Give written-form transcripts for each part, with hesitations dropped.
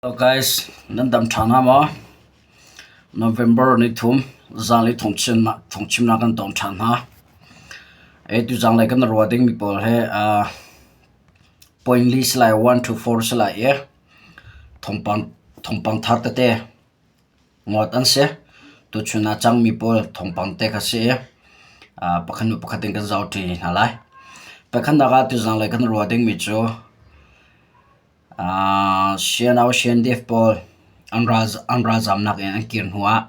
Hello guys, nan dam ṭha hna maw? November ni thum zaanlei thawngchimnak kan tong ṭhan hna. Tu zaanlei kan ruah dingmi pawl hi point li si lai, 1 to 4 si lai i thawngpang thar tete ngawt an si. Tuchun ah cangmi pawl thawngpang te kha si i pakhat hnu pakhat in kan zohṭi hna lai. Pakhatnak ah tu zaanlei kan ruah dingmi cu Sianau Siandef pawl an ralzamnak in an kir hnuah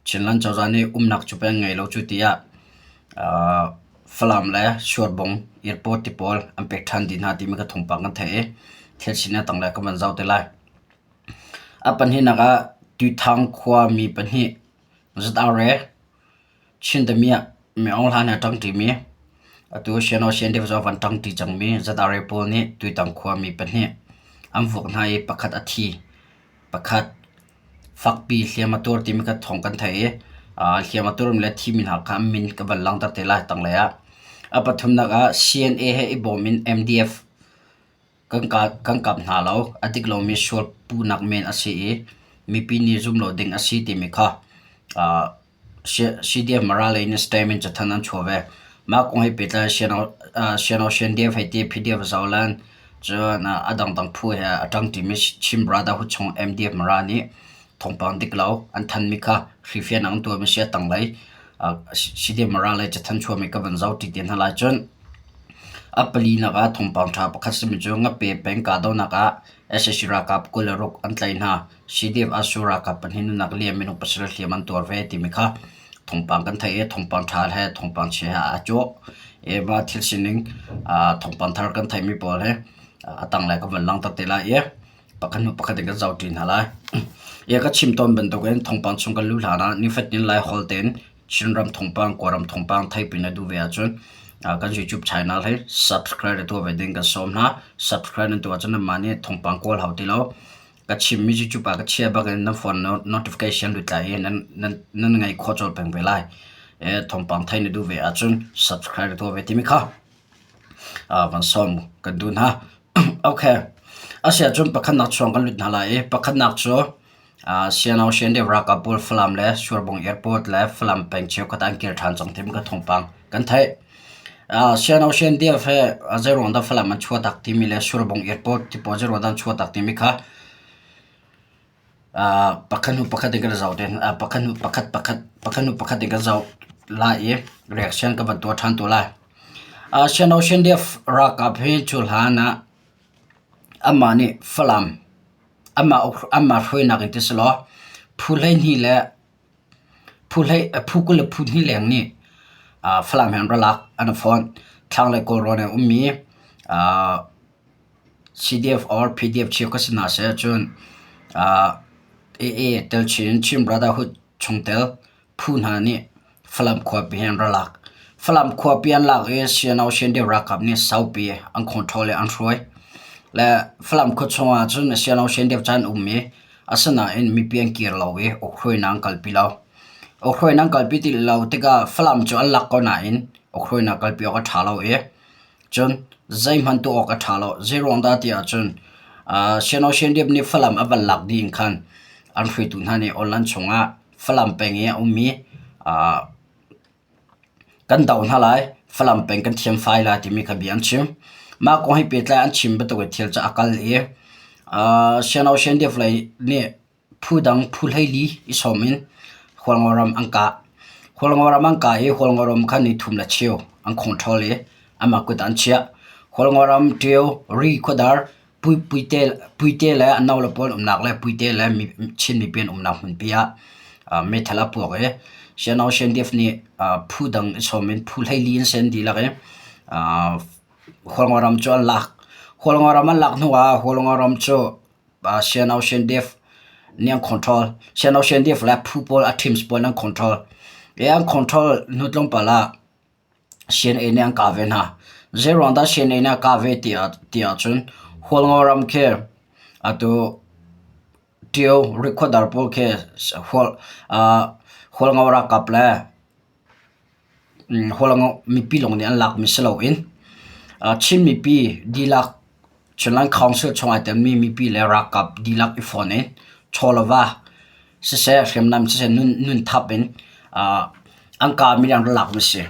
Chinland cozah nih umnak cu pei an ngei lo cu tiah Falam le Suarbung airport ti pawl an pek ṭhan dih hna timi kha thawngpang kan theih i thil sining a tanglei kan van zoh te lai. A pahnihnak ah Tuithang khuami pahnih ZRA Chin damiah Mi Aung Hlaing he a ṭangṭimi atu Siano Siandep zong van ṭangṭi cangmi ZRA pawl nih tuitang khuami pahnih an vuak hna i pakhat a thi, pakhat fakpi hliam a tuar timi kha thawng kan theih i hliam a tuarmi le thimi hna kha an min ka van langhter te lai tanglei ah. A pathumnak ah CNA he i bawm in MDF kan kap hna lo. A dik lomi sual puhnak men a si i mipi nih zum lo ding a si timi kha CDF Mara lei nih stem in cathanh an chuah ve. Mah kong he pehtlai Siano CNDF hei ti PDF Zoland cun a dangdang phu he a ṭangṭimi Chin Brotherhood chung MDF Mara nih thawngpang dik lo an thanmi kha hrifian an tuahmi si a tanglei CDF Mara lei cathanh chuahmi ka van zoh ṭi te hna lai. Cun a palinak ah thawngpang ṭha pakhat simi cu Ngape peng kahdohnak ah sac ralkap 26 an tlaih hna. CDF ASU ralkap pahnih nunnak liam minung pasarih hliam an tuar ve timi kha thawngpang kan theih i thawngpang ṭha he thawngpang chia he aa cawh. I mah thil sining thawngpang thar kan theihmi pawl hi a tanglei ka van langhter te lai i pakhat hnu pakhat in kan zohṭi hna lai. I ka chim tawn bantukin thawngpang chung kan luh hlan ah nifatin Laiholh tein Chinram thawngpang, Kawlram thawngpang theihpi na duh ve ahcun kan YouTube channel hi subscribe na tuah ve ding kan sawm hna. Subscribe nan tuah ahcun nanmah nih thawngpang kawl hau ti lo. Ka chimmi YouTube ah ka chia bak in nan phone notification lut lai i nan ngaih khawh colh peng ve lai. Thawngpang theih na duh ve ahcun subscribe na tuah ve timi kha van sawm kan duh hna. Okay. Asiahcun pakhatnak chuang kan lut hna lai i pakhatnak cu Siano Siandep ralkap pawl Falam le Suarbung Airport le Falam peng cheukhat ah an kir ṭhan cang timi ka thawngpang kan theih. Siano Siandep he zeiruang dah Falam an chuahtak timi le Suarbung Airport ti pawl zeiruang dah an chuahtak timi kha pakhat hnu pakhat in kan zoh te pakhat hnu pakhat pakhat pakhat hnu pakhat in kan zoh lai i reaction kan van tuah ṭhan tu lai. Siano Siandep ralkap hi cu hlan ah amah nih Falam Amah hruainak in ti selaw phu 12 le phu 20 le phu hnih leng nih Falam he an ra lak, an i fonh. Thlanglei Kawlrawn ah a ummi CDF or PDF cheukhat si hna seh cun AA telchin in Chin Brotherhood chungtel phu hna nih Falam khuapi hi an ra lak. Falam khuapi an lak i CNO CNDF ralkap nih saupi an control i an hruai. Le Falam khua chung ah cun CNO CNDF cu an um i asinain mipi an kir lo i ukhruainak an kalpi lo. Ukhruainak an kalpi ti lo tikah Falam cu an lak ko nain ukhruainak kalpi awk a ṭha lo i cun zeihmanh tuah awk a ṭha lo. Zeiruang dah ti ahcun CNO CNDF nih Falam a van lak dih in khan an hruaitu hna nih online chungah Falam peng i a ummi kan doh hna lai, Falam peng kan thiamfai lai timi kha bia an chim. Mah kong he pehtlai an chim bantuk in thil cu a kal i Siano CNDF lei nih phu dang phu 14 i sawm in Hualngo ram an kah. Hualngo ram an kah i Hualngo ram kha ni thum le cheu an control i amah kut ah an chiah. Hualngo ram Ṭio, Ri khuadar Puite le a no le pawl umnak le Puite le Chin mipi an umnak hmunpi ah meithal a puak i Siano CNDF nih phu dang i sawm in phu 14 an sen dihlak i Hualngo ram cu an lak. Hualngo ram an lak hnu ah Hualngo ram cu Siano CNDF nih an control. Siano CNDF le phu pawl a teams pawl an control. I an control hnu tlawmpal ah CNA nih an kah ve hna. Zeiruang dah CNA nih a kah ve ti ahcun Hualngo ram khi atu Ṭio rikhuadar pawl khi Hualngo ralkap le Hualngo mipi lawng nih an lakmi si loin Chin mipi dihlak. Chinland Council chung ai telmi mipi le ralkap dihlak i fon in chaw le va siseh hriamnam siseh nun thap in an kaa mi le an ra lakmi si.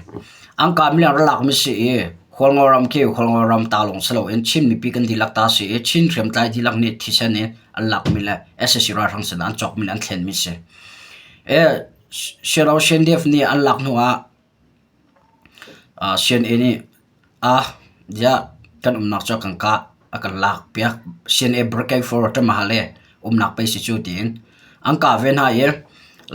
An kaa mi le an ra lakmi si i Hualngo ram khi Hualngo ram ta lawng si loin Chin mipi kan dihlak ta si i Chin hriamtlai dihlak nih thisen in an lakmi le sac ralhrang sinah an cawkmi le an thlenmi si. Siano CNDF nih an lak hnu ah CNA nih ziah kan umnak cu a kan kah, a kan lakpiak. CNA Brigade for Ṭamahal i umnak pei si cu tiin an kah ve hna i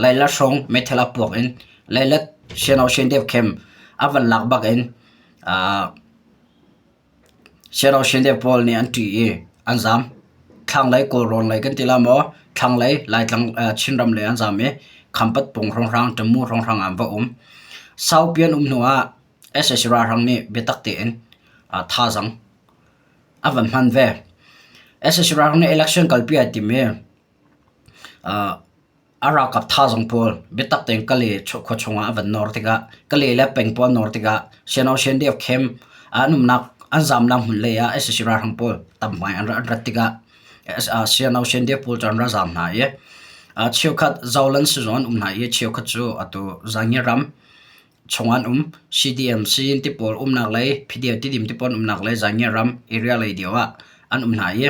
Leilet hrawng meithal a puak in Leilet CNO CNDF camp a van lak bak in Siarosinde pawl nih an ṭih i an zaam. Thlanglei Kawlrawn lei kan ti la maw, thlanglei Laitlang Chinram lei an zaam i Khampat pung hrawnghrang, Tamu hrawnghrang ah an va um. Saupi an um hnuah sac ralhrang nih biatak tein thazaang a van hman ve. Sac ralhrang nih election kalpi ai tim i A ralkap thazaang pawl biatak tein Kale khua chungah a van nawr tikah Kale le peng pawl an nawr tikah Siano CNDF camp ah an umnak an zamnak hmun lei ah sac ralhrang pawl tam ngai an rat tikah Siano CNDF pawl cu an ra zaam hna i cheukhat Zolan sizung an um hna i cheukhat cu atu Zangi ram chung an um. CDM Siyin ti pawl umnak lei PDF Tidim ti pawl umnak lei Zangi ram area lei deuh ah an um hna i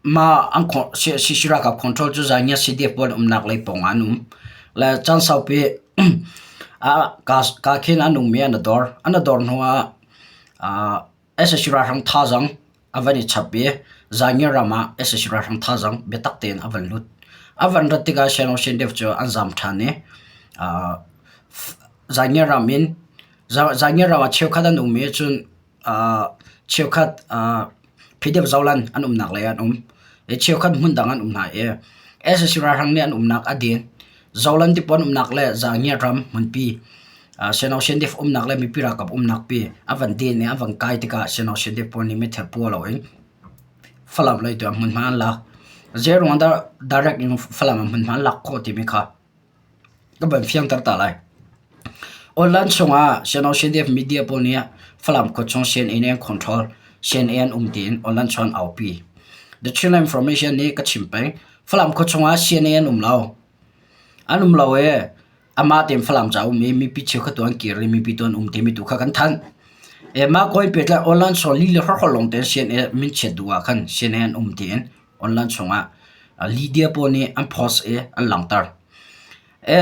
Mah CC ralkap control cu Zanya CDF pawl umnak lei pawngah an um. Le caan saupi kaa khin an ummi an i dor. An i dor hnuah sac ralhrang thazaang a van i chap i Zanya ram ah sac ralhrang thazaang biatak tein a van lut. A van rat tikah Shannon CDF cu an zaam ṭhan i Zanya ram in Zanya ram ah cheukhat an um i cun Cheukhat PDF Zoland an umnak lei ah an um i cheukhat hmundang an um hna i sac ralhrang nih an umnak a din. Zoland tipuan umnak le Zangiat ram hmunpi Seno CNDF umnak le mipi ralkap umnak pi a van din i a van kai tikah Seno CNDF pawl nih meithal pua loin Falam lei tu ah hmunhma an lak. Zeiruang ah dah direct in Falam ah hmunhma an lak khawh timi kha Ka van fiangter ta lai. Online chungah Siano CDF media pawl nih Falam khua chung CNA nih an control, CNA an um tiin online chung an aupi. The Chinland Information nih ka chim peng. Falam khua chungah CNA an um lo. An um lo i amah tein Falam ca um i mipi cheukhat tu an kir i mipi tu an um timi tu kha kan thanh. E mah kawi pehtlai online chung lih le hrokhrol lawng tein CNA min chiat duh ah khan CNA an um tiin online chungah Lydia pawl nih an post i an langhter. E,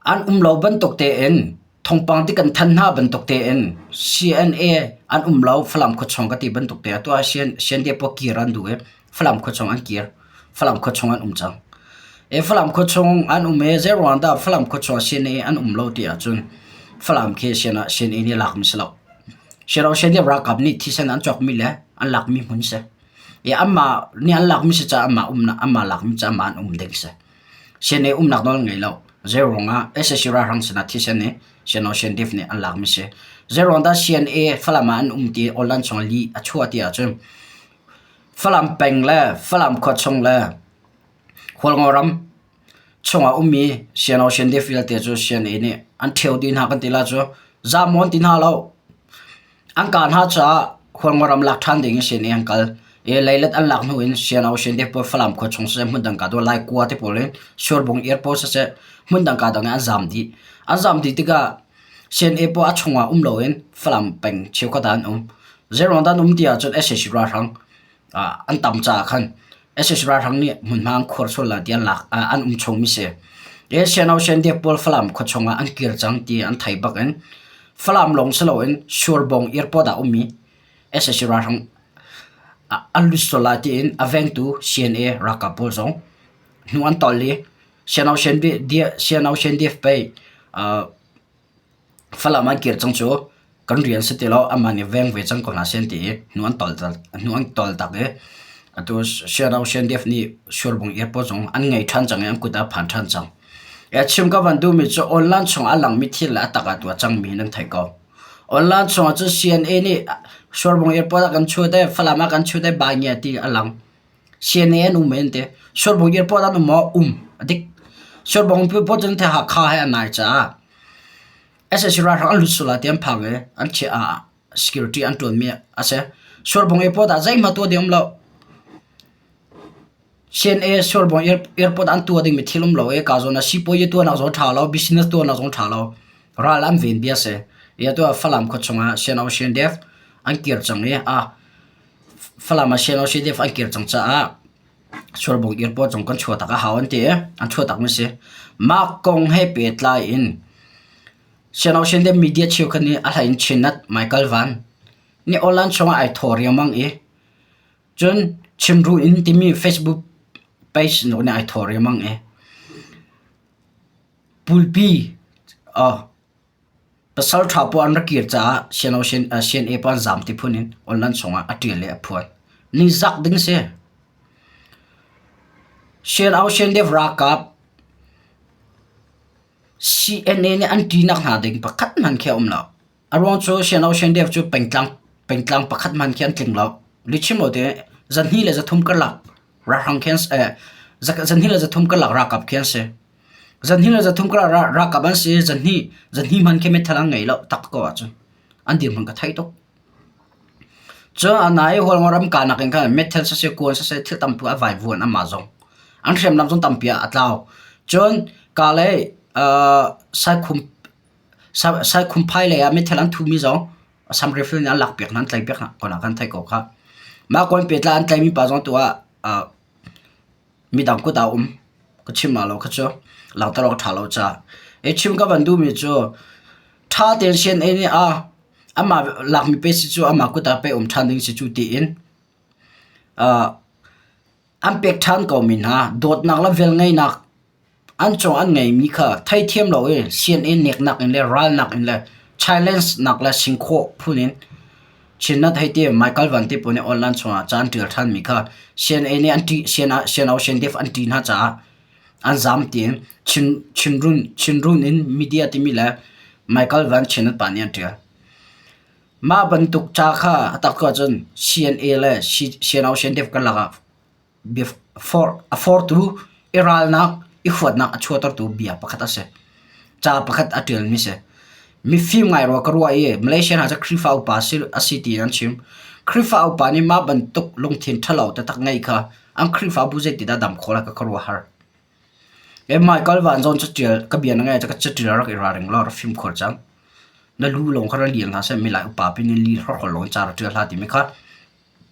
an um lo bantuk tein thawngpang ti kan than hna bantuk tein CNA an um lo Falam khuachung ka ti bantuk te atu ah CNA pawl kir an duh i Falam khuachung an kir. Falam khuachung an um cang. E Falam khuachung an um i zeiruang dah Falam khuachung CNA an um lo ti ahcun Falam khi CNA nih lak mi si lo. CNA ralkap nih thisen an cawkmi le an lakmi hmun si. I anmah nih an lakmi si caah anmah umnak anmah lakmi caah anmah an um ding si. CNA umnak nawl an ngei lo. Zeiruang ah sac ralhrang sinah thisen i CNO CNDF nih an lakmi si. Zeiruang dah CNA Falam ah an um ti online chung lih a chuah ti ahcun Falam peng le Falam khua chung le Hualngo ram chungah ummi CNO CNDF vialte cu CNA nih an ṭheo dih hna kan ti la cu zaamawn ti hna lo. An kaa hna caah Hualngo ram lak ṭhan ding in CNA an kal i leilet an lak hnu in CNO CNDF pawl Falam khua chung siseh hmundang kaa dawh Laikua te pawl in Surbung airport siseh hmundang kaa dang in an zaam dih. An zaam dih tikah CNA pawl a chungah um loin Falam peng cheukhat ah an um. Zeiruang dah an um ti ahcun sac ralhrang an tam caah khan sac ralhrang nih hmunhma an khuar sual lai ti an lak an um chungmi si. I CNO CNDF pawl Falam khua chungah an kir cang ti an thei bak in Falam lawng si loin Surbung airport ah ummi sac ralhrang an lut sual lai tiin a vengtu CNA ralkap pawl zong hnu an tol i CNO CNDF pei Falam an kir cang cu kan rian si ti lo amah nih veng ve cang ko hna seh an ti i hnu an tol hnu an tol tak i atu CNO CNDF nih Surbung airport zong an ngei ṭhan cang i an kut ah a phan ṭhan cang. E chim ka van duhmi cu online chung a langmi thil le a tak ah tuah cangmi nan theih ko. Online chungah cun CNA nih Surbung airport ah kan chut i Falam ah kan chut i Baingia ti a lang. CNA an um an ti. Surbung airport an um maw? Um. A dik. Surbung airport cun the Hakha he a nai caah sac ralhrang an lut sual lai ti an phang i an chiah ah. security an ṭuanmi a si. Surbung airport ah zeihmanh tuah ding um lo. CNA Surbung airport an tuah dingmi thil um lo i ka zawn ah sipuazi tuahnak zong a ṭha lo, business tuahnak zong a ṭha lo. Ral an ven bia a si. I atu ah Falam khua chungah CNO CNDF an kir cang i ah Falam ah CNO CNDF an kir cang caah Surbung airport zong kan chuahtak a hau an ti i an chuahtakmi a si. Mah kong he pehtlai in CNO CNDF media cheukhat nih a hlei in Chinat Michael Van nih online chungah ai thaw riangmang i Cun Chimru in timi Facebook page nih ai thaw riangmang i pulpi pasal ṭha pawl an rak kir caah CNA pawl an zaam ti phun in online chungah a ṭial i a phuan. Ningzak ding a si. CNO CNDF ralkap CNA nih an ṭihnak hna ding pakhat hmanh khi a um lo. A ruang cu CNO CNDF cu pengtlang pengtlang pakhat hmanh khi an tling lo. Lihchim lo te zahnih le zathum karlak ralhrang khi an si eh zahnih le zathum karlak ralkap khi an si. Zahnih le zathum karlak ralkap an si zahnih zahnih hmanh khi meithal an ngei lo tak ko ahcun an dirhmun ka thei tuk. Cun a nai Hualngo ram kahnak in khan meithal siseh kuan siseh thil tampi a vaivuan amah zong. An hriamnam zong tampi ah a tlau. Cun ka le uh, saikhum Saikhumphai lei ah meithal an thumi zong Assam Rifle nih an lakpiak hna, an tlaihpiak hna ko kan theih ko khah. Mah kawn pehtlai an tlaihmi pa zong tu ah midang kut ah a um. Ka chim la lo kha cu langhter awk a ṭha lo caah. I chim ka van duhmi cu ṭha tein CNA nih a amah lakmi pe si cu amah kut ah pe um ṭhan ding si cu tiin an pek ṭhan komi hna dawtnak le velngeihnak An cung an ngeimi kha theithiam lo i sianginn neknak in le ralnak in le challenge nak le singkhaw phun in Chinnet hei ti Michael Van ti pawl nih online chungah ca an ṭial ṭhanmi kha CNA nih an ṭih CNO CNDF an ṭih hna caah an zaam tiin Chin Chinrun Chinrun in media timi le Michael Van Chinnet pa nih an ṭial. Mah bantuk ca kha a tak ko ahcun CNA le CNO CNDF karlak ah A fortu, i ralnak, i huatnak a chuahtertu bia pakhat a si. Ca pakhat a ṭialmi si. Mifim ngai rua ka ruah i Malaysia hna cu Khrihfa upa a si tiin an chim. Khrihfa upa nih mah bantuk lungthin ṭhalo taktak ngeih kha an Khrihfabu zeitindah dam khawh lai ka khuaruahhar. E Michael Van zawn caṭial ka bia na ngaih ahcun ka caṭial rak i ralring law rak fimkhur cang. Na lu lawng kha ra lian hlah seh, milai upa pin in li hrawkhrol lawng in ca ra ṭial hlah timi kha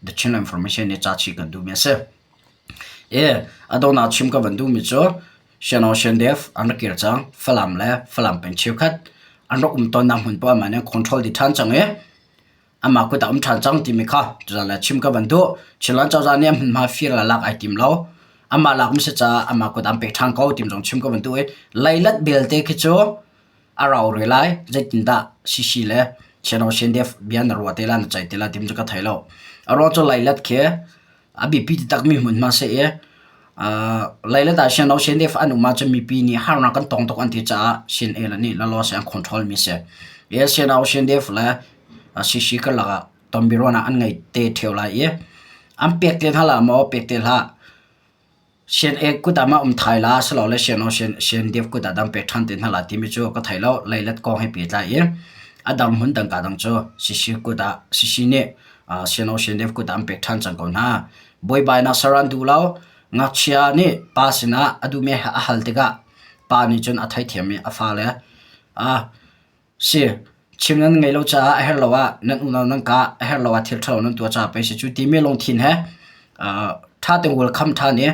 The Chin Information nih ca chih kan duhmi a si. I a donghnak chim ka van duhmi cu Shannon Shandef an rak kir cang. Falam le Falam peng cheukhat an rak um tawnnak hmun poah amah nih control dih ṭhan cang i amah kut ah um ṭhan cang timi kha tuzaan le chim ka van duh. Chinland cozah nih a hmunhma fir le lak ai tim lo. Amah lak mi si caah amah kut ah an pek ṭhan ko tim zong chim ka van duh i leilet belte khi cu a rau rih lai. Zeitindah CC le Channel CNDF bia na ruah te lai na ceih te lai timi cu ka thei lo. A ruang cu Leilet khi a biapi taktakmi hmunhma si i Leilet ah Channel CNDF an um ahcun mipi nih harnak kan tong tuk an ti caah CNA le nih lalaw an control mi si. I Channel CNDF le CC karlak ah tonbiaruahnak an ngei te ṭheo lai i an pek te hna la maw pek te hlah. Sian-ek kut ah ma um thai la silole sian sian-dep kut ah dang pek ṭhan te hna la timi cu ka thei lo. Leilet kong he pehtlai i a dang hmun dang ka dang cu sisi kut ah sisi nih siano siandep kut ah an pek ṭhan cang ko hna. Buaibainak ser an duh lo. Ngakchia nih pa sinah a duhmi a hal tikah pa nih cun a theithiam i a fale Si, chim nan ngeih lo caah a herh lo ah nan unau nan kah, a herh lo ah thil ṭhalo nan tuah caah pei si cu timi lungthin he ṭha tein welcome ṭhan i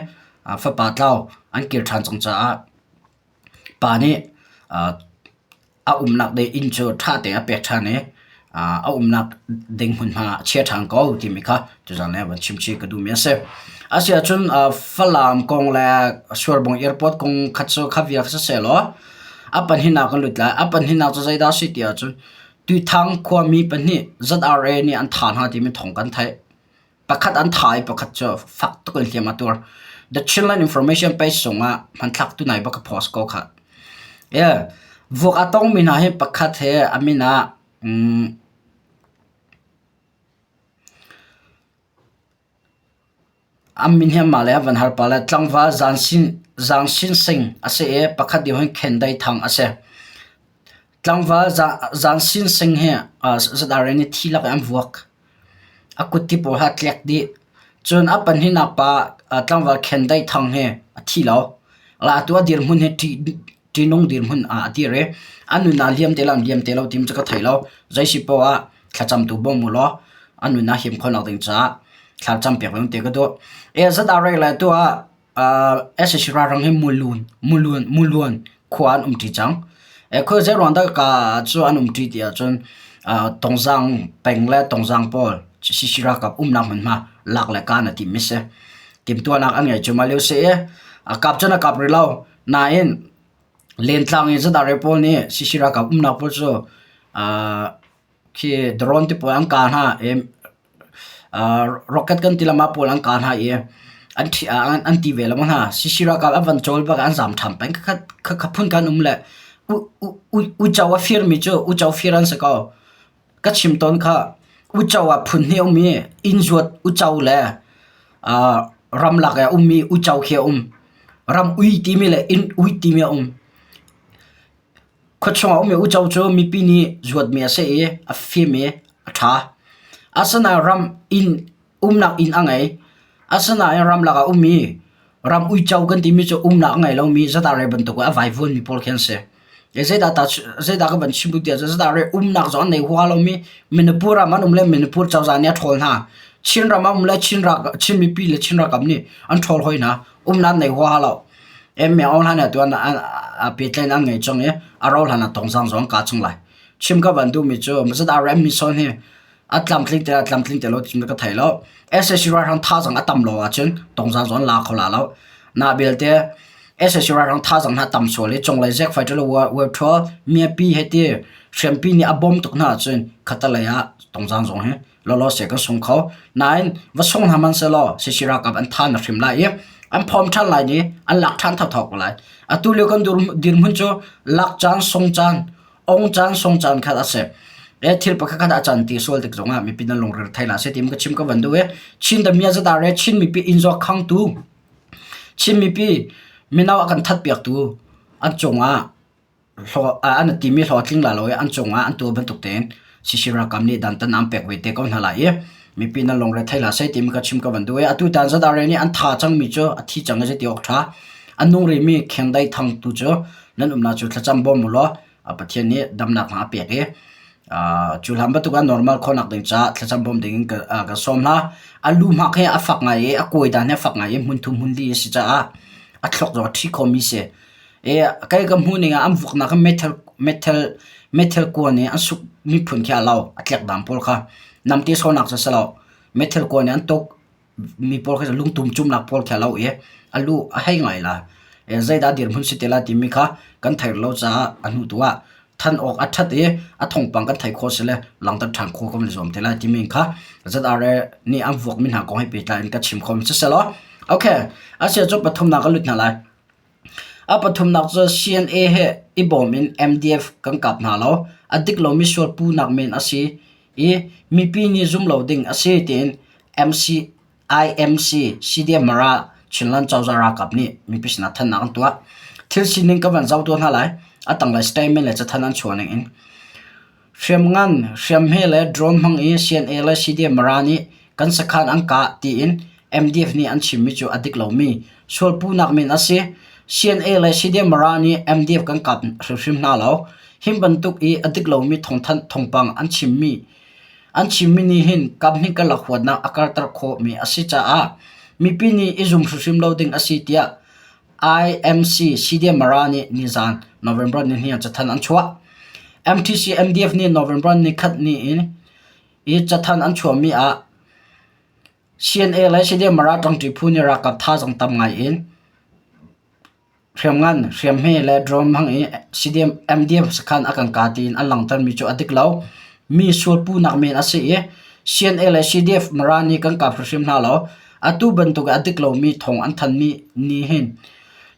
fapa tlau an kir ṭhan cang caah pa nih a umnak ding inn cu ṭha tein a pek ṭhan i a umnak ding hmunhma ah a chia ṭhan ko timi kha tuzaan ah van chim chih ka duhmi a si. Asiahcun Falam kong le Sualbung airport kong kha cu kha vial kha siseh law a pahnihnak kan lut lai. A pahnihnak cu zeidah a si ti ahcun Tuithang khuami pahnih ZRA nih an thah hna timi thawng kan theih. Pakhat an thah i pakhat cu fak tuk in hliam a tuar. The Chinland Information page zongah hmanthlak tunai bak ka post ko khah. Yeah. Vuak a tongmi hna hi pakhat he a min ah um, A min hi amah le a van har pah le tlangval Zang Sin Sing a si i pakhat deuh hin Khen Dai Thang a si. Tlangval Zan Sin Sing hi ZRA nih thi lak in an vuak. A kut ti pawl ha tlek dih. Cun a pahnihnak pa tlangval Khen Dai Thang hi a thi lo. Atu a dirhmun hi ṭihnung dirhmun ah a dir i a nun ah liam te lo liam te lo ti cu ka thei lo. Zei si poah ah thlacamtu bawm u law a nun ah him khawhnak ding caah thlacam piak ve te ka duh. ZRA le tu ah sac ralhrang hi Mulun, Mulun, Muluan khua an umṭi cang. Khua zeiruang dah ka cu an umṭi ti ahcun Tongzang peng le Tongzang pawl sac ralkap umnak hmunhma lak le kaan a timmi si. Timhtuahnak an ngei cuahmah lio si i a kap cun a kap rih lo. Nain Lentlang i ZRA pawl nih sac ralkap umnak pawl cu khi drone te pawl an kah hna i rocket kan ti lam ah pawl an kah hna i an ti ve lengmang hna. Sac ralkap an van cawl bak ah an zaam ṭhan peng. Khakha phun kan um le uico a firmi cu uico fir an si ko. Ka chim tawn kha uico ah phun hnih a um i inn zuat uico le ramlak i a ummi uico khi a um. Ram ui timi le inn ui timi a um. Khuachung ah a ummi uico cu mipi nih zuatmi a si i a fim i a ṭha. Asinain ram inn umnak inn a ngei. Asinain ramlak ah a ummi ram uico kan timi cu umnak a ngei lomi zadarei bantuk a vaivuanmi pawl khi an si. Zeidah ka van chim duh ti ahcun zadarei umnak zong an nei huaha lomi Manipur ram an um le Manipur cozah nih a ṭhawl hna. Chin ram ah um le Chin mipi le Chin ralkap nih an ṭhawl hoi hna. Umnak an nei huaha lo. Myo hlan ah tuan a pehtlaih an ngei cang i a rauh hlan ah tongzang zong an kah cang lai. Chim ka van duhmi cu ZRM mission hi a tlamtling te a tlamtling te lo ti ka thei lo. SAC ralhrang thazaang a tam lo ahcun tongzang zong an la kho la lo. Na belte SAC ralhrang thazaang hna tam sual i cunglei zek fighter le web troll miapi he ti hriampi nih a bawm tuk hna ahcun khatalei ah tongzang zong hi lawlaw se kan sung kho. Nain va sung hna hmanhsehlaw sac ralkap an tha na hrim lai i an phawm ṭhan lai ni an lak ṭhan thotho ko lai. Atu lio kan dirhmun cu lak caan sung caan ong caan sung caan khat a si. E thil pakhat khat a can ti sual tik zongah mipi nan lungre thei la se tim ka chim ka van duh i Chin damiya zadar e Chin mipi inn zawk khangtu Chin mipi mino a kan that piaktu an cungah an timi hlawhtling la lo i an cungah an tuah bantuk tein CC ralkap nih dantat an pek ve te ko hna lai i mipi nan lungre thei hlah seh timi ka chim ka van duh i atu tan ZRA nih an tha cangmi cu a thi cang i zeiti awk ṭha a nung rihmi khengdai thang tu cu nan umnak cu thlacam bawm u law Pathian nih damnak hna a pek i cu hlan bantuk ah normal khawhnak ding caah thlacam bawm ding in ka sawm hna. A lu hmak hi a fak ngai i a kuai dan hi a fak ngai i hmun thum hmun li a si caah a thluak zong a ṭhi khomi si. Kei ka hmuh ning ah an vuknak hi meithal meithal meithal kuan i an suk miphun khi a lo a tlek dan pawl kha namte sawhnak cu a si lo meithal kuan i an tuk mi pawl khi lungtum cumnak pawl khi a lo i a lu a hei ngai la zeidah dirhmun si te lai timi kha kan thei lo caah a hnu tu ah than awk a ṭhat i a thawngpang kan theih khawh si le langhter ṭhan khawh kan i zuam te lai timi kha ZRA nih an vuakmi hna kong he pehtlai in ka chim kho mi siselaw okay asia cu pathumnak ka lut hna lai. A pathumnak cu CNA he i bawm in MDF kan kap hna lo. A dik lomi sualpuhnak men a si i mipi nih zum lo ding a si tiin MC, IMC CDM Mara Chinland cozah ralkap nih mipi sinah thannak an tuah. Thil sining ka van zoh tuah hna lai. A tanglei statement le cathanh an chuah ning in. Hriamngan, hriamhme le drone hmang i CNA le CDM Mara nih kan sakhan an kah tiin MDF nih an chimmi cu a dik lomi sualpuhnak men a si. CNA le CDM Mara nih MDF kan kap hrimhrim hna lo. Hi bantuk i a dik lomi thawngthanh thawngpang an chimmi an chimmi nih hin kaphnih karlak huatnak a karter khawhmi a si caah mipi nih i zum hrimhrim lo ding a si tiah IMC CDM Mara nih nizan November nihnih ah cathanh an chuah. MTC MDF nih November nikhat ni in i cathanh an chuahmi ah CNA le CDM Mara ṭangṭi phu nih ralkap thazaang tam ngai in hriamngan, hriamhme le drone hmang i CDM MDF sakhan a kan kah tiin an langhtermi cu a dik lo. Mi sualpuhnak men a si i CNA le CDF Mara nih kan kap hrimhrim hna lo. Atu bantuk a dik lomi thawng an thanmi nih hin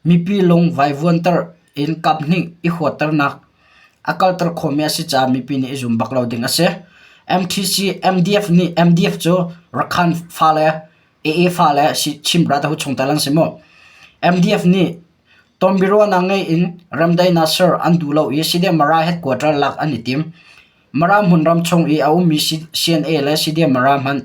mipi lung vaivuanter in kaphnih i huatternak a kalter khawhmi a si caah mipi nih i zum bak lo ding a si. MTC MDF nih MDF cu Rakhan fale AA fale Chin Brotherhood chungtel an si mu. MDF nih. Tonbiaruahnak ngei in remdaihnak ser an duh lo i CDF Mara headquarter lak an i tim. Mara hmunram chung i a ummi CNA le CDF Mara hmanh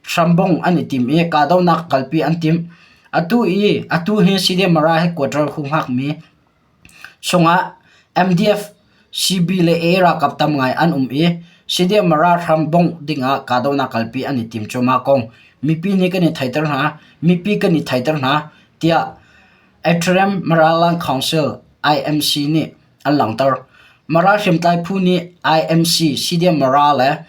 hrambong an i tim i kahdohnak kalpi an timh. Atu i atu hi CDF Mara headquarter humhakmi chungah MDF, CB le AA ralkap tam ngai an um i CDF Mara hram bongh dingah kahdohnak kalpi an i tim cuahmah kong mipi nih kan i theiter hna, mipi kan i theiter hna, tiah Interim Maraland Council (IMC) nih an langhter. Mara hriamtlai phu nih IMC, CDF Mara le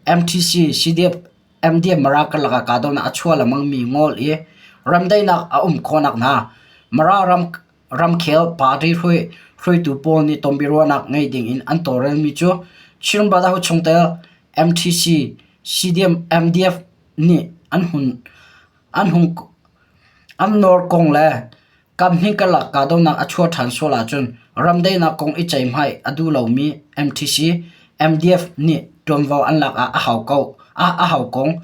MTC, CDF MDF Mara karlak ah kahdohnak a chuah lengmangmi ngol i remdaihnak a um khawhnak hna Mara ram ramkhel party hruaitu pawl nih tonbiaruahnak ngei dingin an tawlrelmi cu Chin Brotherhood chungtel MTC, CDF MDF nih an hun an hung an nawr kong le kaphnih karlak kahdohnak a chuah ṭhan sual ahcun ramdaihnak kong i ceihmai a duh lomi MTC, MDF nih ṭuanvo an lak ah a hau ko a hau kong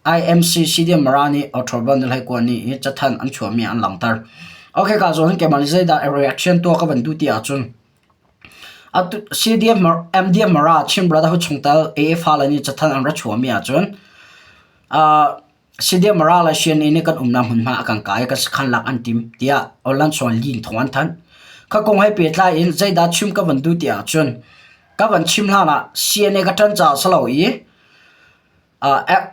IMC CDM Mara nih October ni 21 ni i cathanh an chuahmi an langhter. Okay ka zawn keimah nih zeidah reaction tuah ka van duh ti ahcun atu CDM MDF Mara Chin Brotherhood chungtel AA fale nih cathanh an ra chuahmi ahcun uh, CDF Mara le CNA nih kan umnak hmunhma a kan kai i kan sakhan lak an tim tiah online chuan lin thawng an thanh. Kha kong he pehtlai in zeidah chim ka van duh ti ahcun ka van chim hlan ah CNA ka ṭan caah si lo i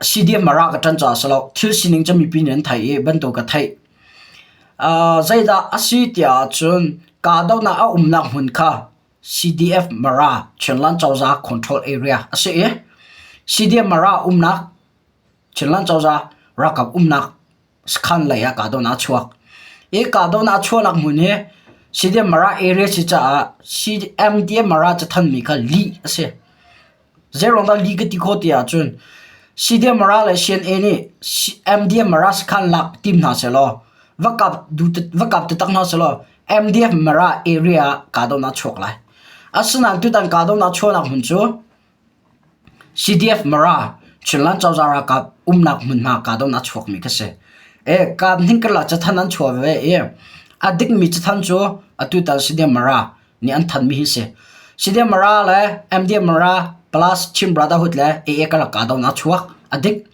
CDF Mara ka ṭan caah si lo. Thil sining cu mipi nih an theih i bantuk ka theih. Zeidah a si tiah ahcun kahdohnak a umnak hmun kha CDF Mara Chinland cozah control area a si i CDF Mara umnak Chinland cozah ralkap umnak sakhan lei ah kahdohnak a chuak. Hi kahdohnak a chuahnak hmun hi CDM Mara area si caah CMDM Mara cathanmi kha lih a si. Zeiruang dah lih ka ti khawh ti ahcun CDM Mara le CNA nih MDM Mara sakhan lak tim hna sehlaw va kap va kap taktak hna sehlaw MDF Mara area ah kahdohnak a chuak lai. Asinain tutan kahdohnak chuahnak hmun cu CDF Mara Chinland cozah ralkap umnak hmunhma kahdohnak a chuakmi kha si. E kap hning karlak cathanh an chuah ve i a dikmi cathanh cu atutan CDF Mara nih an thanhmi hi si. CDF Mara le MDF Mara plus Chin Brotherhood le AA karlak kahdohnak a chuak. A dik.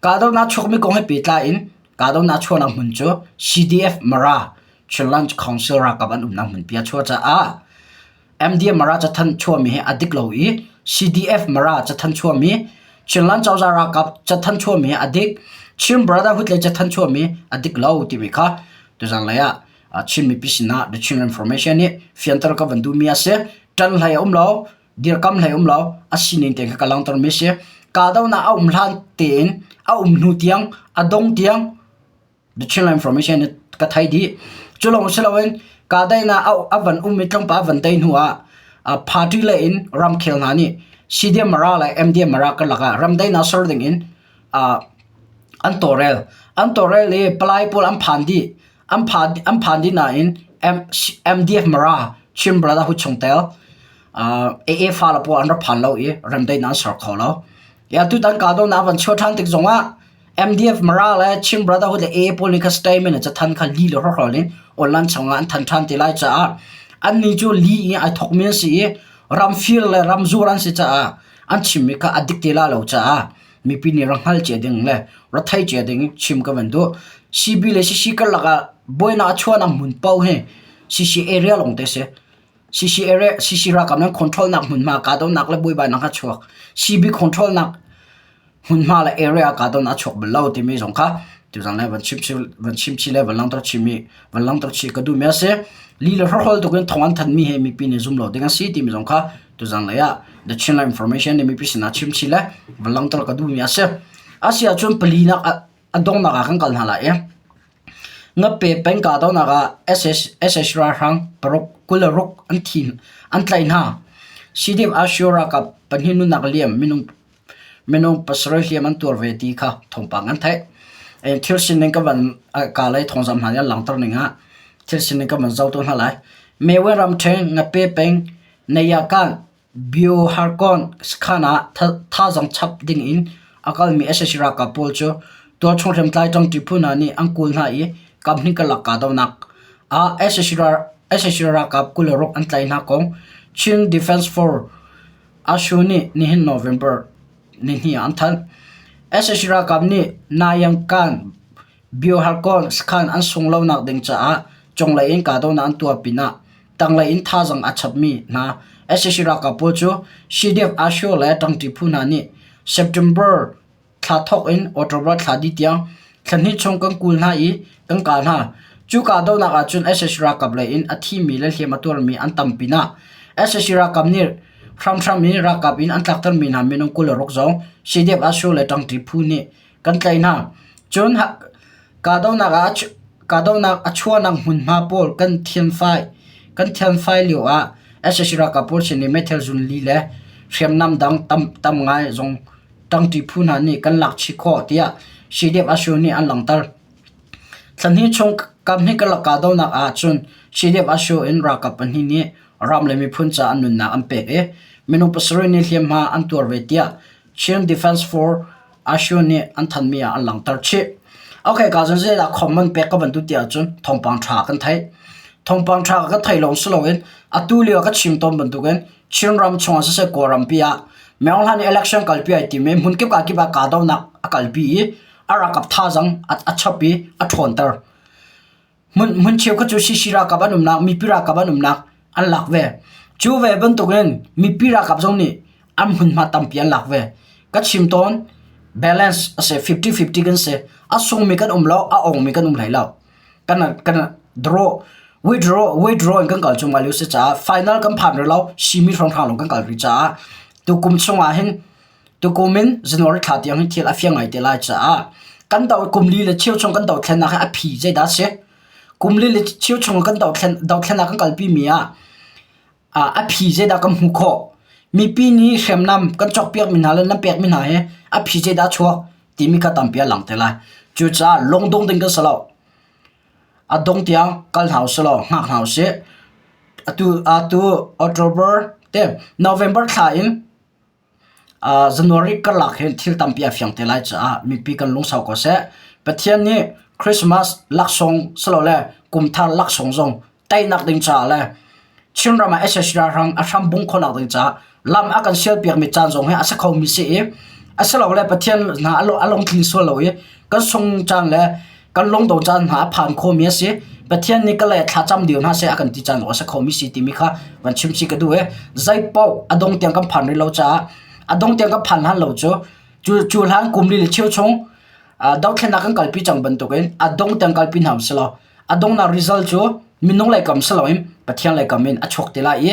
Kahdohnak chuakmi kong he pehtlai in kahdohnak chuahnak hmun cu CDF Mara Chinland Council ralkap an umnak hmunpi a chuah caah MDM Mara cathanh chuahmi hi a dik lo i CDF Mara cathanh chuahmi, Chinland cozah ralkap cathanh chuahmi hi a dik, Chin Brotherhood lei cathanh chuahmi a dik lo timi kha tuzan lei ah Chin mipi sinah The Chin Information nih fianter ka van duhmi a si. Ṭan hlei a um lo, dirkam hlei a um lo, a sining tein kha ka langhtermi a si. Kahdohnak a um hlan tein a um hnu tiang, a dong tiang The Chinland Information nih ka thei dih. Cu lawng si loin kahdaihnak a van um i tlawmpal a van dai hnu ah party lei in ramkhel hna nih CDM Mara le MDM Mara karlak ah ramdaihnak ser ding in an tawlrel. An tawlrel i palai pawl an phan dih. An phan, an phan dih nain MDF Mara Chin Brotherhood chungtel AA fale pawl an rak phan lo i remdaihnak an ser kho lo. Ya tutan kahdohnak a van chuah ṭhan tik zongah MDF Mara le Chin Brotherhood le AA pawl nih kha statement in cathan kha li le hrawkhrol in online chungah an than ṭhan te lai caah annih cu li i ai thawkmi an si i ramfir le ramzuar an si caah an chimmi kha a dik te la lo caah mipi nih ra hngal cia ding le ra thei cia ding chim ka van duh. CB le CC karlak ah buainak a chuahnak hmun paoh hi CC area lawng te si. CC area CC ralkap nan control nak hmunhma kahdohnak le buaibainak a chuak. CB control nak hmunhma le area kahdohnak a chuak bal lo timi zong kha tuzan le van chim van chim chi le van langhter chimi van langhter chi ka duhmi a si. Li le hrawkhrol tuk in thong an thanmi he mipi nih zum lo ding a si timi zong kha tuzan lei ah The Chinland Information nih mipi sinah chim chi le van langhter ka duhmi a si. A si ahcun palinak a donghnak ah kan kal hna lai i Ngape peng kahdohnak ah SS ralhrang paruk 26 an thi an tlaih hna. CDF Asio ralkap pahnih nunnak liam minung minung pasarih hliam an tuar ve ti kha thawngpang an theih. Thil sining ka van ka lei thawngzam hna nih an langhter ning ah thil sining ka van zoh tu hna lai. Mewe ramṭhen Ngape peng Nayakan Bioharkon sakhan ah thazaang chap dingin a kalmi sac ralkap pawl cu tualchung hriamtlai ṭangṭi phu hna nih an kawl hna i kaphnih karlak kahdohnak Ah sac ralkap 26 an tlaih hna kong Chin Defense Force ASU nih nihin November nihnih ah an thanh. Sac ralkap nih Nayangkan Bioharkon sakhan an sung lonak ding caah cunglei in kahdohnak an tuah pinah tanglei in thazaang a chapmi hna sac ralkap pawl cu CDF ASU le ṭangṭi phu hna nih September thla thawk in October thla dih tiang thla hnih chung kan kul hna i kan kah hna. Cu kahdohnak ahcun sac ralkap lei in a thimi le hliam a tuarmi an tam pinah sac ralkap nih hramhram in ralkap in an tlaktermi hna minung 26 zong CDF ASU le ṭangṭi phu nih kan tlaih hna. Cun kahdohnak ah kahdohnak a chuahnak hmunhma pawl kan thianfai kan thianfai lio ah sac ralkap pawl sin i meithal zunli le hriamnam dang tam tam ngai zong ṭangṭi phu hna nih kan lak chih khawh tiah CDF ASU nih an langhter. Thla hnih chung kaphnih karlak kahdohnak ah cun CDF ASU in ralkap pahnih nih ram le miphun caah an nunnak an pek i minung pasarih nih hliamhma an tuar ve tiah Chin Defense Force ASU nih an thanhmi ah an langhter chih. Okay, ka zan zeidah comment pek ka van duh ti ahcun thawngpang ṭha kan theih. Thawngpang ṭha ka theih lawng si loin atu lio ka chim tawn bantukin Chinram chungah siseh Kawlrampi ah Maung Hlan i election kalpi ai tim i hmunkip kaa kip ah kahdohnak a kalpi i a ralkap thazaang a chap i a ṭhawnter. Hmun, hmun cheukhat cu CC ralkap an umnak, mipi ralkap an umnak an lak ve. Cu ve bantukin mipi ralkap zong nih an hmunhma tampi an lak ve. Ka chim tawn, balance a si, 50-50 kan si. A sungmi kan um lo, a ongmi kan um hlei lo. Kan, kan draw, withdraw, withdraw in kan kal chung ngai lio si caah final kan phan rih lo, simi hrawnghrang lawng kan kal rih caah tukum chungah hin tukum in January thla tiang hin thil a fiang ngai te lai caah kan do kum li le cheu chung kan dothlennak hi a phi zeidah a si? Kum li le cheu chung kan dothlen dothlennak kan kalpi mi ah a phi zeidah kan hmuh khawh? Mipi nih hriamnam kan cawkpiak mi hna le nan pek mi hna hi a phi zeidah a chuak timi kha tampi a lang te lai. Cucaah lungdong ding kan si lo. A dong tiang kal hna usih law hngak hna usih. Atu atu October te November thla in January karlak hin thil tampi a fiang te lai caah mipi kan lungsau ko seh. Pathian nih Christmas laksawng silole kumthar laksawng zong teinak ding caah le Chinram ah sac ralhrang a hram bung khawhnak ding caah lam a kan sialpiakmi caan zong hi a si khomi si i asilole Pathian hna a lungtling sual lo i kan sung caan le kan lungdo caan hna a phan khomi a si. Pathian nih ka le thlacam deu hna seh a kan ti caan zong a si khomi si timi kha van chim chih ka duh i zeipaoh a dong tiang kan phan rih lo caah a dong tiang kan phan hlan lo cu cu cu hlan kum li le cheu chung dothlennak kan kalpi cang bantukin a dong tiang kalpi hna usih law a donghnak result cu minung lei kam si loin Pathian lei kam in a chuak te lai i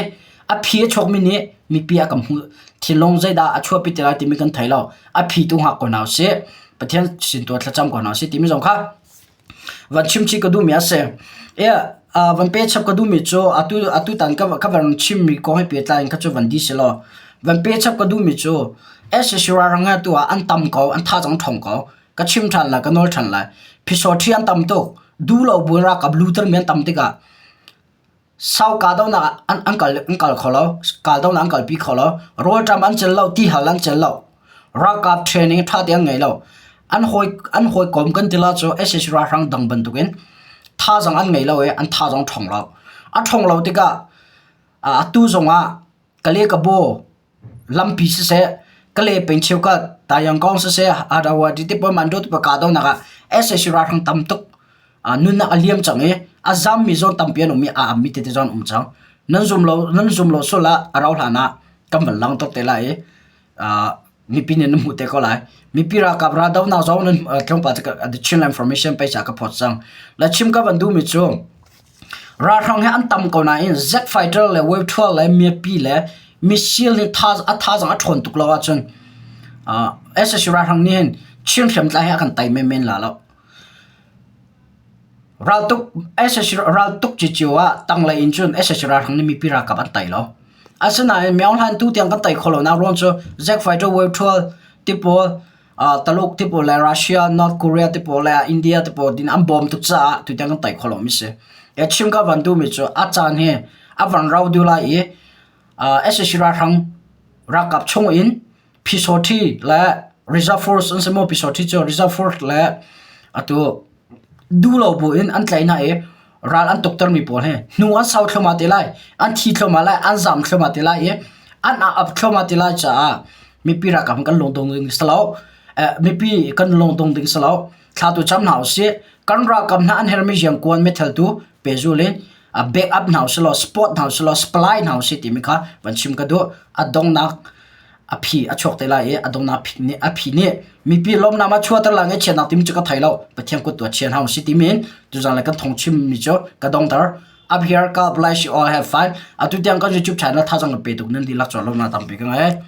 a phi a chuakmi nih mipi a kan hmuh thinlung zeidah a chuahpi te lai timi kan thei lo a phi tu hngak ko hna usih Pathian sin tu thlacam ko hna usih timi zong kha van chim chih ka duhmi a si. Van pe chap ka duhmi cu atu atu tan ka ka van chimmi kong he pehtlai in kha cu van di si law van pe chap ka duhmi cu sac ralhrang he tu ah an tam ko an thazaang ṭhawng ko ka chim ṭhan lai ka nawl ṭhan lai phisawṭhi an tam tuk duh lo buin ralkap luter mi an tam tikah sau kahdohnak ah an kal an kal kho lo kahdohnak an kalpi kho lo rawlṭam an cel lo tihal an cel lo ralkap training ṭha te an ngei lo an hawi an hawikom kan ti la cu sac ralhrang dang bantukin thazaang an ngei lo i an thazaang ṭhawng lo a ṭhawng lo tikah atu zongah Kale ka baw lampi siseh, Kale peng cheukhat Tayangkong siseh, Adawa ti pawl Mando ti pawl kahdohnak ah sac ralhrang tam tuk nunnak a liam cang i a zammi zawn tampi an um i a ammi tete zong an um cang. Nan zum lo nan zum lo sual ah a rau hlan ah kan van lang tuk te lai i mipi nih nan hmuh te ko lai. Mipi ralkap raldohnak zong nan tlawmpal cu Chinland Information page ah ka phawt cang. Le chim ka van duhmi cu Ralhrang hi an tam ko nain jet fighter le wave 12 le miapi le missile hi a thazaang a ṭhawn tuk lo ahcun sac ralhrang nih hin Chin hriamtlai hi a kan tei menmen la lo. Raltuk sac raltuk cicio ah tanglei in cun sac ralhrang nih mipi ralkap an tei lo. Asinain Myaung Hlan tu tiang kan tei kho lo nak ruang cu jet fighter wave 12 ti pawl Taluk ti pawl le Russia, North Korea ti pawl le India ti pawl din an bawm tuk caah tutiang kan tei kho lomi si. E chim ka van duhmi cu a caan hi a van rau deuh lai i sac ralhrang ralkap chung in Phisawṭhi le Reserve Force an si maw Phisawṭhi cu Reserve Force le atu duh lo bu in an tlaih hna i. Ral an tuktermi pawl hi hnu an sau thluahmah te lai, an thi thluahmah lai, an zam thluahmah te lai i an ap thluahmah te lai caah mipi ralkap kan lungdong ding si lo. Mipi kan lungdong ding si lo. Thla tu cam hna usih. Kan ralkap hna an hermi riankuan meithal tu pehzul in back up hna usih law support hna usih law supply hna usih timi kha van chim ka duh. A donghnak a phi a chuak te lai i a donghnak a phi nih mipi lawmnak ma chuahter lai ngaihchiatnak timi cu ka thei lo. Pathian kut tu a chia hna usih timi in tuzaan le kan thawng chimmi cu ka dongter. Up here, God bless you all. Have fun. Atu tiang kan YouTube channel thazang ka pe tuk nan dihlak cu lawmnak tampi ka ngei.